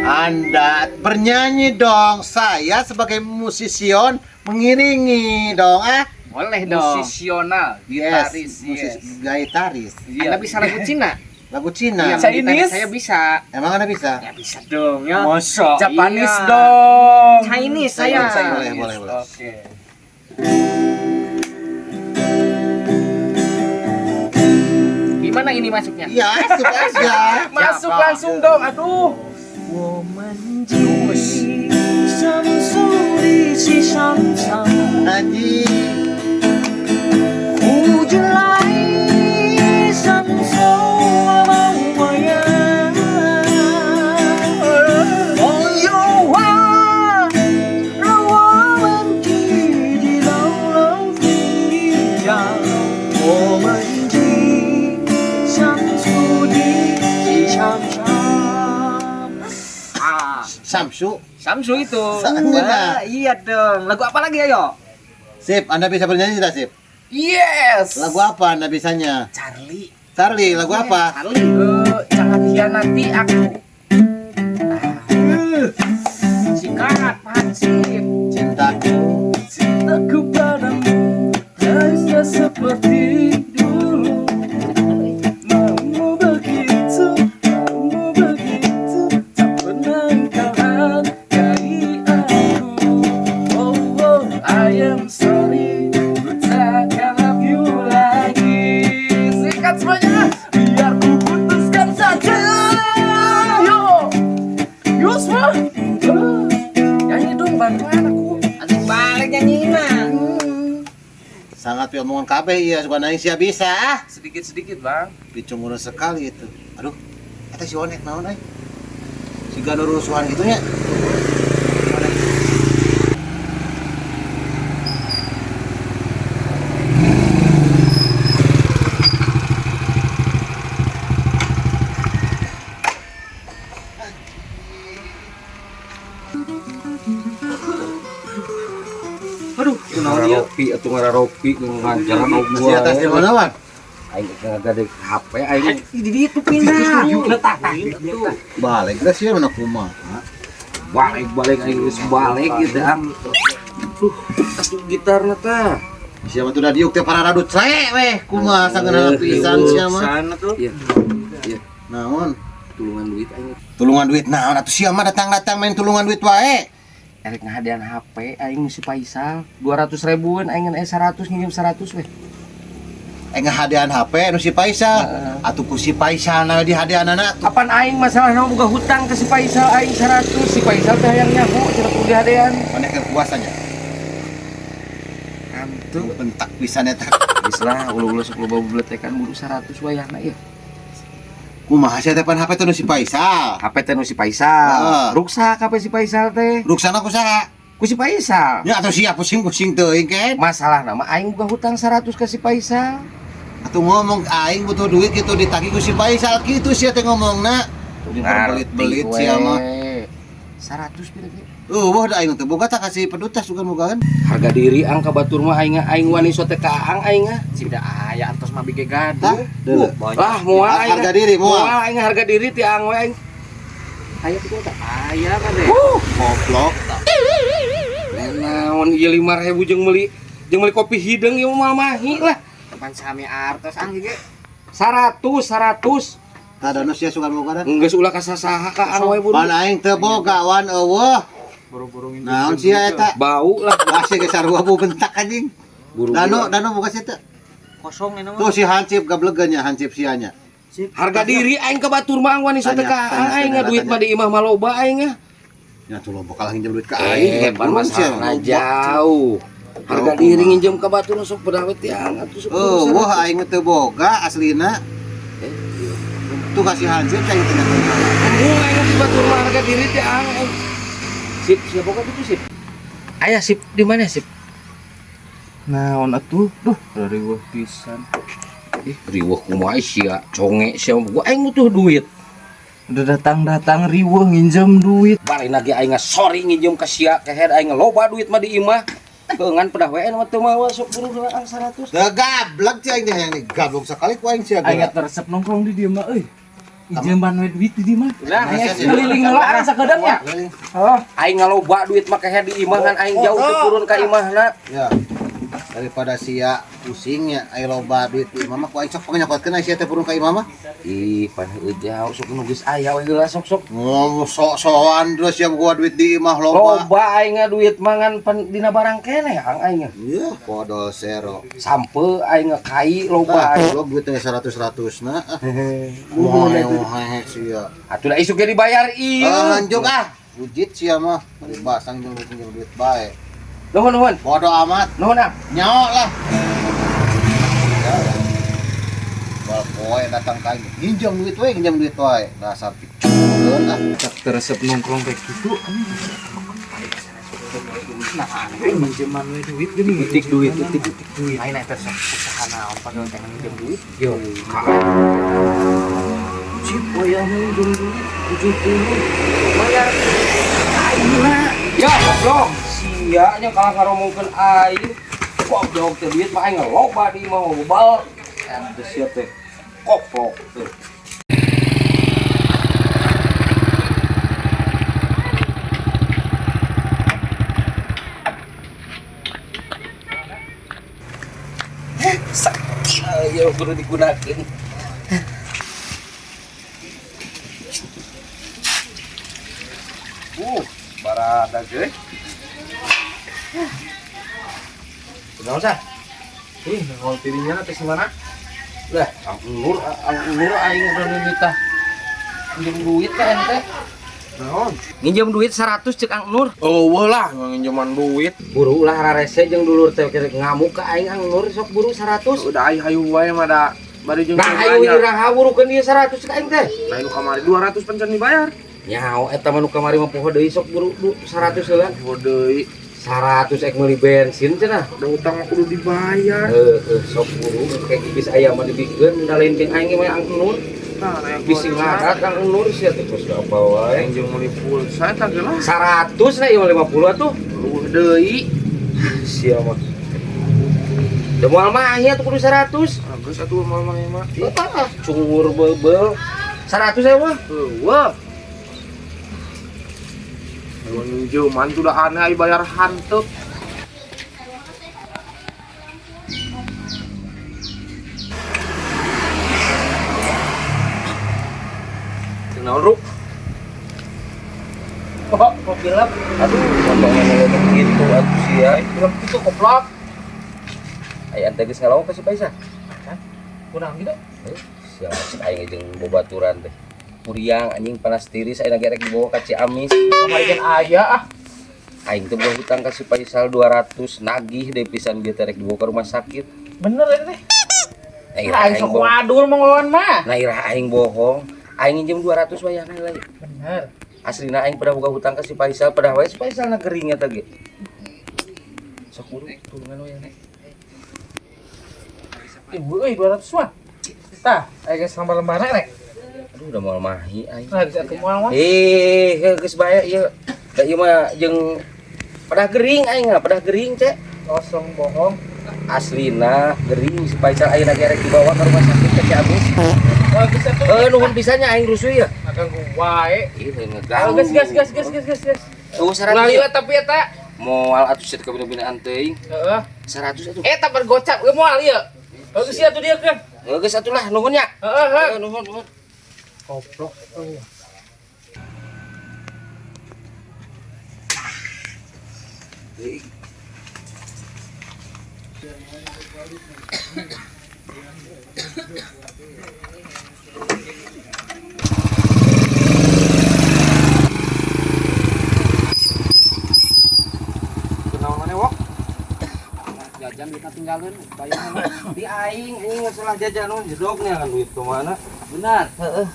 Anda bernyanyi dong. Saya sebagai musision mengiringi dong ah. Boleh dong. Musisional, Yes, gitaris, musis, yes. gitaris. Iya. Anda bisa lagu Cina? Lagu Cina. Iya, Chinese? Saya bisa. Emang Anda bisa? Ya bisa dong ya. Masa? Japanese Iya. dong. Chinese saya. Chinese, boleh, boleh, boleh. Oke. Gimana ini masuknya? Iya, masuk aja. Masuk Siapa? langsung dong. Aduh. 我们进相处的是上场， Haji. 不知来相守我们我呀。朋友啊，让我们弟弟老老飞呀，我们的相处的是长长。 Ah, Samsu. Samsu itu. Samsu. Wah, iya dong. Lagu apa lagi ayo? Sip, Anda bisa bernyanyi tidak, Sip? Yes. Lagu apa Anda bisanya? Charlie. Charlie, lagu apa? Charlie. Jangan hianati aku. Sikat, pansip. Cintaku. Cintaku padamu hanya seperti dulu. Maumu begitu, maumu begitu, tak pernah kau hargai aku. Oh, oh, I am sorry, ku takkan love you lagi. Sikat semuanya. Biar ku putuskan saja. Yo. Yo semua. Nyanyi dong bantuan aku. Asik balik nyanyi mah. Sangat pi omongan kabeh iya, suka nanya sia bisa ah. Sedikit-sedikit, Bang. Picungurus sekali itu. Aduh, eta si Onek naon euy? Si gano rusuhan gitu nya. Aduh, kunaon ieu? Ngararopi atuh ngararopi ngajaran Di atas di mana, Wan? Aing ngagadek HP aing. Di ditu pindah. Balik geus sia mana kumaha. Balik balik aing geus balik gitu am. Duh, atuh gitarna tah. Sia mah tuh da diuk teh para radut cek weh, kumaha sangeunah pisan sia mah. Sana tuh. Iya. Iya, Naon? tulungan duit aing. Tulungan duit naon atuh sia mah datang-datang main tulungan duit wae. Erek ngahadean HP aing si Faisal 200 ribuan aing ngan 100 nginjem 100 weh. Eh ngahadean HP nu si Faisal. Atuh ku si Faisal na dihadeanana atuh. Kapan aing masalahna boga hutang ke si Faisal aing 100 si Faisal teh hayang nyaho cenah kudu dihadean. Maneh keur puasanya. Antuh. Bentak pisan eta. Geus lah ulu-ulu sok loba bebletekan buru 100 wayahna ieu. Kumaha sia teh pan HP teh nu si Faisal. HP teh nu si Faisal. Heeh. Ruksak HP si Faisal teh. Ruksana ku saha? Ku si Faisal. Ya atuh sia pusing-pusing teuing ken. Masalah nama aing boga hutang 100 ke si Faisal. Atuh ngomong aing butuh duit gitu ditagih ku si Faisal kitu sia teh ngomongna. Diperbelit-belit sia mah. 100 pira ge. Wah da aing teh boga tak kasih pedutas sugan bogaan. Harga diri ang ka batur mah aing aing wani sote ka aang aing ah. Sudah aya antos mah bige Tah, gaduh. deuleu. Lah moal aing. Harga diri moal. Moal aing harga diri ti aang we aing. Aya kitu teh. Aya kan deh. Goblok. Naon ieu 5000 jeung meuli kopi hideung ieu mah mahi lah. Pan sami artos ang ge. 100 100. Tah dano sia sugan boga. Geus ulah ka sasaha ka aang we buru. Pan aing teu boga wan eueuh. Buru-buru nginjem. Naon sia eta? Bau lah. Wah sia geus sarua bu bentak anjing. Buru. Dano dano boga sia teh. Kosong ini mah. Tuh si Hansip gablegeun nya Hansip sianya. Harga diri aing ka batur mah wani sote Tanya, ka aang tanya, aing tanya, duit tanya. mah di imah mah loba aing ah. Ya tuh lo bakal nginjem duit ka aing. Eh, pan Turun sia. masalahna jauh. Harga Jauh, diri kumaha. nginjem ka batur sok pedah we tiang atuh sok. Oh, wah aing teu boga aslina. Eh, Tuh kasih Hansip cai teh. Embung aing di batur mah harga diri tiang aing. Sip, siapa boga kitu sip? Aya sip di mana sip? Naon atuh? Duh, riweuh pisan. Ih, riweuh kumaha sia, conge sia gua aing butuh duit. Udah datang-datang riweuh nginjem duit. Bari lagi aing sorry nginjem ka sia kehed aing loba duit mah di imah. Keungan pedah we mah teu mawa sok buru ang 100. Teu gablek sia aing teh hayang gablok sekali ku aing sia. Aing teresep nongkrong di dieu mah euy. Ijeman we duit di mah. Lah, Keliling heula arah sakedeung nya. Oh, aing ngaloba duit mah kehe di imah kan aing jauh teu turun ka imahna. Ya. Daripada sia pusingnya ayo loba duit di imah mah ku aing sok pangnyokotkeun sia teh purun ka imah mah. Ih, pan heueuh jauh sok nu geus aya we heula sok-sok. Ngomong sok-sokan terus ya gua duit di imah loba. Loba aing duit mangan pan dina barang keneh ang aing. Iya, podol sero. Sampe aing kai loba Nah, aing. lo duitnya 100-100 nah. Nuhun Wah, atuh. hehe sia. Atuh da isuk ge dibayar ieu. Ah, anjuk ah. Ujit sia mah. Bari basang jeung duit jeung duit bae. Nuhun nuhun. Bodoh amat. Nuhun ah. Nyawa lah. Wal poe datang ka aing nginjem duit we, nginjem duit wae. Dasar picureun ah. Teresep nongkrong kayak gitu. Nah, minjeman we duit geuning. Utik duit, utik utik duit. Aing teh sok usaha naon padahal teh nginjem duit. Yo. Cip wayahna minjem duit 70. Bayar aing. Ya, goblok. Sia nya kalah ngaromongkeun aing. Goblok teh duit mah aing loba di imah bebal. Atuh sia teh. Koplok teh. Sakit ayo kudu digunakeun. Barada ge. Kunaon sah? Ih, nongol tirinya teh mana? Lah, ang ulur aing udah nitah. Minjem duit ka ente. Naon? Nginjem duit 100 cek Ang Nur. Oh, wah lah, nginjeman duit. Buru ulah rarese jeung dulur teh kerek ngamuk ka aing Ang Nur sok buru 100. Udah aing hayu wae mah da bari jeung Nah, ayo iraha burukeun ieu 100 ka aing teh. Nah, nu kamari 200 pencan dibayar. Nyaho eta mah nu kamari mah poho deui sok buru 100 heula. Poho deui. 100 ek meuli bensin cenah. Udah utang mah kudu dibayar. Heeh, sok buru kayak geus aya mah dibikeun da lain jeung aing mah Ang Nur. Nah, aya Bisi ngadat Ang Nur sia teh terus apa wae. Aing jeung meuli pulsa eta ge lah. 100 na ieu 50 atuh. Leuweuh deui. Sia mah. Da moal mah atuh kudu 100. Ah, geus atuh moal mah mah. Ah, cungur bebel. 100 aya mah. Eueuh. Ayo nginjeman tuh udah aneh ayo bayar hanteu. Naon Ruk? Oh, kopi lap. Aduh, potongnya ngeledek gitu atuh sia. Belum itu koplok. Aya ente geus ngalawak ka si Paisa? Kurang gitu. Sia cek aing jeung bobaturan teh. Muriang anjing panas tiris aing lagi rek dibawa ka Ciamis. Kamari kan aya ah. Aing teh boga hutang ka si Faisal 200 nagih deui pisan dia teh rek dibawa ke rumah sakit. Bener eta teh. Nah, iraha Aing aing sok bohong. wadul manglawan mah. Nah, iraha aing bohong. Aing nginjem 200 wayahna lain. Bener. Aslina aing pada boga hutang ka si Faisal pada wae si Faisal na gering eta ge. Sok buru tulungan wayahna. Ibu euy 200 mah. Tah, aya geus lembar-lembarna rek. Aduh udah moal mahi aing. Nah, geus atuh moal mah. Geus bae ieu. Da ieu mah jeung pedah gering aing mah, pedah gering cek. Kosong bohong. Aslina gering si Faisal ayeuna ge rek dibawa ke rumah sakit ke Ciamis. Oh, geus atuh. Nuhun pisannya aing rusuh ya. Ngaganggu wae. Ih, lain Oh, ngeganggu. geus geus geus geus geus geus geus. Oh, 100. Ulah liwat tapi eta. Moal atuh sia kabina-binaan teuing. Heeh. 100 atuh. Eta bergocap ge moal ieu. Oh, geus atuh dia keun. Heuh geus atuh lah nuhun nya. Heeh, heeh. Heuh nuhun nuhun. Koplok. Kunaon maneh wok? Jajan kita tinggalin bayar. Di aing ini masalah jajan nuhun jedognya kan duit kemana? Benar. Heeh.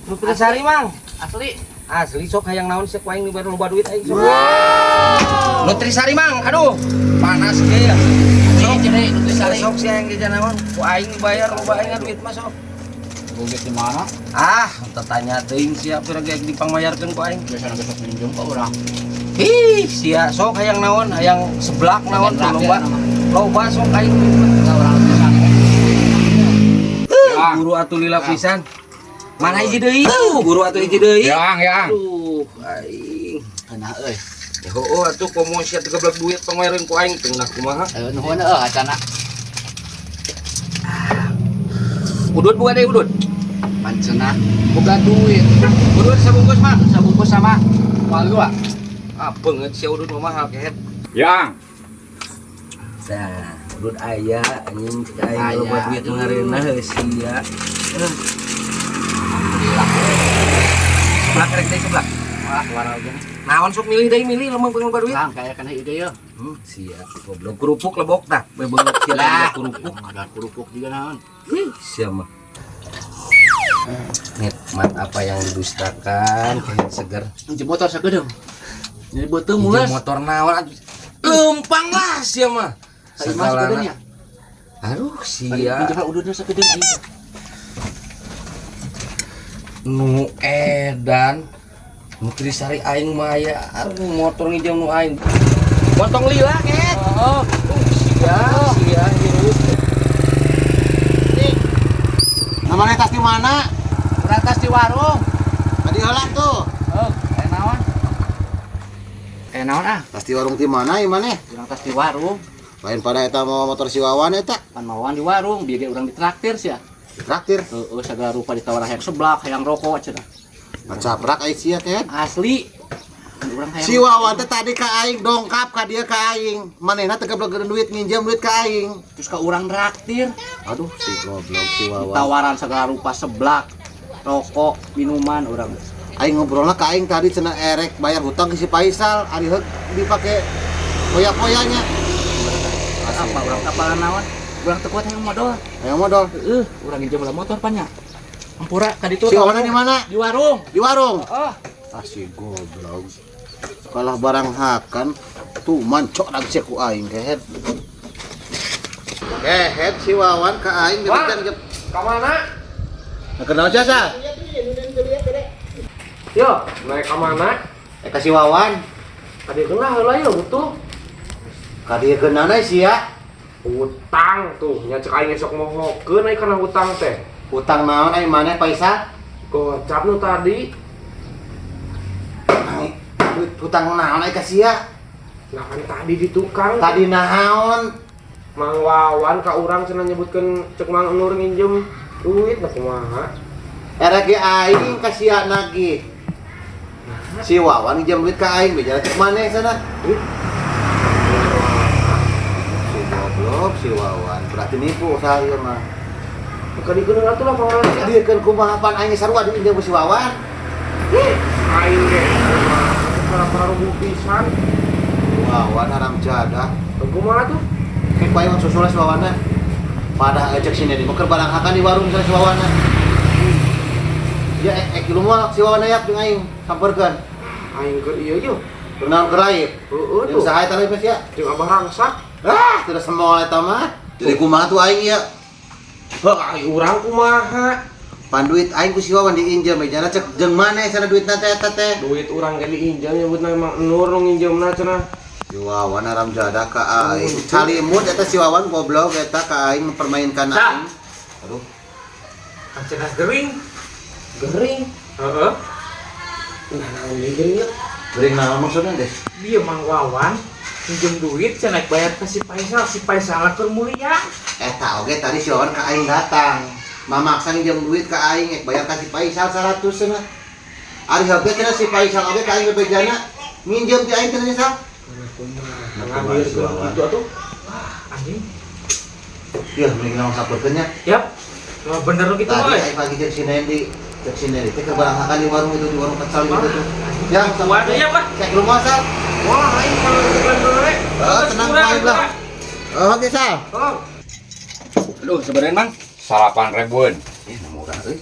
Nu sari mang. Asli. Asli sok hayang naon sok aing nu baru loba duit aing sok. Nutrisari mang, aduh. Panas ge ya. Sok jadi Nutrisari. Sok sia yang jajan naon? Ku aing dibayar loba aing duit mah sok. Duit di mana? Ah, tanya teuing sia pira ge dipangmayarkeun ku aing. Biasana besok minjem ke urang. Ih, sia sok hayang naon, hayang seblak naon tuh loba. Loba sok aing duit mah. Urang Nutrisari. Guru atuh lila pisan. Mana hiji deui? Buru atuh hiji deui. Ya, Ang, ya, Ang. Aduh, aing. Nah euy. Heueuh atuh komo sia teu geblek duit pangoereun ku aing teu ngeunah kumaha. Nuhun euy acana. Udut buka deui udut. Pancenah boga duit. Udut sabungkus mah. Sabungkus sama walua. Ah, beungeut sia udut mah mahal kehet. Ya, Ang. Tah, udut aya anjing cek aing Aya. loba duit ngareunah heuh sia. Seblak rek deui seblak. Wah, warau gini. Naon sok milih deui milih lamun pengen loba duit. Lang kayak kana ieu deui. Sia goblok kerupuk lebok tah. Be beungeut sia Lah. kerupuk. Ada kerupuk juga naon. Sia mah. Nikmat apa yang didustakan, kehet seger. Minjem motor sakedeung. Jadi beuteung Minjem mules. motor naon atuh. Lempang lah sia mah. Ka imah sakedeung ya. Aduh sia. Minjem udutna sakedeung aing. Nu edan. Nu Trisari aing mah aya. Aduh motor nginjem nu aing. Montong lila ket. Oh, Sia, sia hirup. Namanya tas di mana? Urang tas di warung. Tadi heula tuh. Oh, aya naon? Aya naon ah? Tas di warung di mana ieu maneh? Urang tas di warung. Lain pada eta mau motor si Wawan eta. Pan mawan di warung, bieu ge urang ditraktir sia. Traktir. Heeh, segala rupa ditawar hayang seblak, hayang rokok cenah. Ngacaprak ai sia teh. Asli. Urang hayang Si Wawan teh tadi ka aing dongkap ka dia ka aing. Manehna teu geblek duit nginjem duit ka aing. Terus ka urang traktir. Aduh si goblok si Wawan. Tawaran segala rupa seblak, rokok, minuman urang. Aing ngobrolna ka aing tadi cenah erek bayar hutang ke si Faisal, ari heug dipake poya-poyanya. Apa urang kapalan naon? Urang teu kuat hayang modal. Hayang modal. Heeh, urang nginjem lah motor pan nya. Ampura ka ditu. Si Wawan di mana? Di warung. Di warung. Oh, Ah si goblok. Kalah barang hakan tuh mancok lagi sia ku aing kehed. Kehed si Wawan ka aing Wah. diberikan ke Ka mana? Nah, kenal jasa? Yo, naik ka mana? Eh ka si Wawan. Tadi kena heula ya butuh. Ka dieu geunana sia. Hutang tuh, nya cek aing esok mohokeun aing kana hutang teh. Hutang naon ai maneh Faisal? Gocap nu tadi. Duit hutang naon ai ka sia? Lah kan tadi di tukang. Tadi naon? Mang Wawan ka urang cenah nyebutkeun cek Mang Nur nginjem duit nah kumaha. Erek ge aing ka sia nagih. Si Wawan nginjem duit ka aing bicara cek maneh sana. Ih. Si goblok si Wawan berarti nipu usaha ieu mah. Ka dikeun atuh lah pangaran sia. Diekeun kumaha pan aing sarua diinjem ku si Wawan. Ih, aing ge para-para rubuh pisan. Wawan haram jadah. Kumaha tuh? Kayak paling susul si Wawana. Pada cek sini di keur barang hakan di warung misalnya si Wawana. Ya kilu moal si Wawana yak jeung aing sampeurkeun. Aing keur ieu yo. Kunaon keur laib? Heeh Jeung tuh. saha eta laib sia? Jeung Abah Rangsak. Ah, tidak semol eta mah. Jadi kumaha tuh aing ya? Heuh, aing urang kumaha? Pan duit aing ku si Wawan diinjem bejana cek jeung maneh sana duitna teh eta teh. Duit urang ge diinjem nyebutna Mang Nur nu nginjemna cenah. Si Wawan haram jadah ka aing. Calimut eta si Wawan goblok eta ka aing mempermainkan aing. Aduh, Cenah gering. Gering. Heeh. Nah, naon deui gering ya? gering naon maksudna deh? Dia Mang Wawan minjem duit cenah bayar ke si Faisal, si Faisal keur mulia. Eta oge tadi si Wawan ka aing datang. Mamaksa nginjem duit ka aing ek bayar ka si Faisal 100 cenah. Ari heuh cenah si Faisal oge ka aing bebejana nginjem ti aing cenah Sal. Nah, kumaha gitu atuh. Ah, anjing. Yeuh mending naon saperkeun nya. Yap. Wah, bener gitu Tadi euy. aing pagi jeung si Nendi, cek si Nendi teh keur barang hakan di warung itu di warung pecel gitu tuh. Yang sama Waduh ya, Pak. Cek rumah Sal. Wah, aing kalau bener Oh, tenang aing lah. Oh, oke Sal. Tolong. Aduh, sebenarnya Mang. 8 ribuan. Eh, murah euy.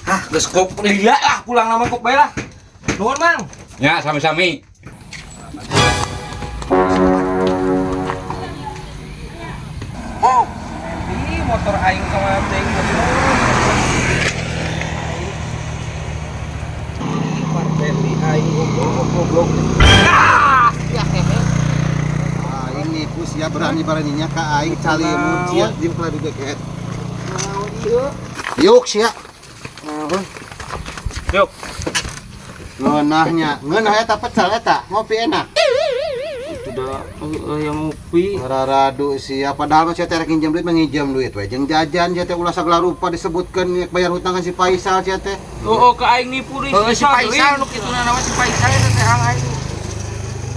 Hah, geus kok lila lah pulang nama kok bae lah. Nuhun, Mang. Ya, sami-sami. Oh, ini motor aing sama teuing. Aing goblok goblok. Aing Aing nipu sia berani-beraninya ka aing calimun sia jeung keladi beket. Yuk sia. Yuk. Ngeunahnya, ngeunah eta pecel eta, ngopi enak. Sudah yang ngopi. Raradu sia, padahal mah sia teh rek nginjem duit mah nginjem duit we jeung jajan sia teh ulah sagala rupa disebutkeun bayar hutang ka si Faisal sia teh. Oh, ke aing nipu deui. Heeh, si Faisal nu kitu nama si Faisal eta teh hal aing.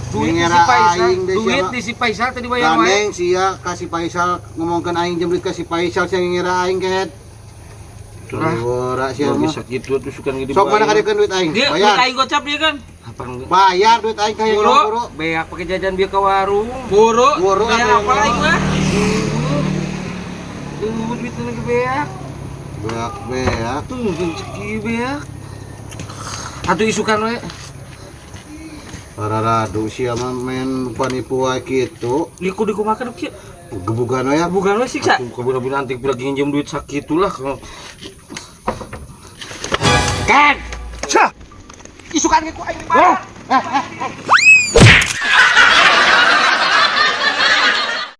Duit di si Ngira Faisal, aing deh duit sia. di si Faisal teh dibayar wae. Gandeng sia ka si Faisal ngomongkeun aing jeung duit ka si Faisal sia ngira aing kehed. Ora sia mah. Bisa kitu tuh suka gitu. Sok mana kadekeun duit aing? Dia duit Bayar. aing gocap dia kan. Bayar duit aing ka yang Buru. buru. Beak pakai jajan bieu ke warung. Buru. Buru Bayar atuh apa yang aing mah? Duh, duit lagi beak. Beak beak. Tuh, rezeki beak. Atuh isukan we. Raradu sia mah main panipu wae kitu. Dia kudu kumaha kieu. Gebugan we ya. Bukan we siksa. Aku kabur nanti lagi nginjem duit sakitulah. Ken. Isukan ge ku aing dibayar.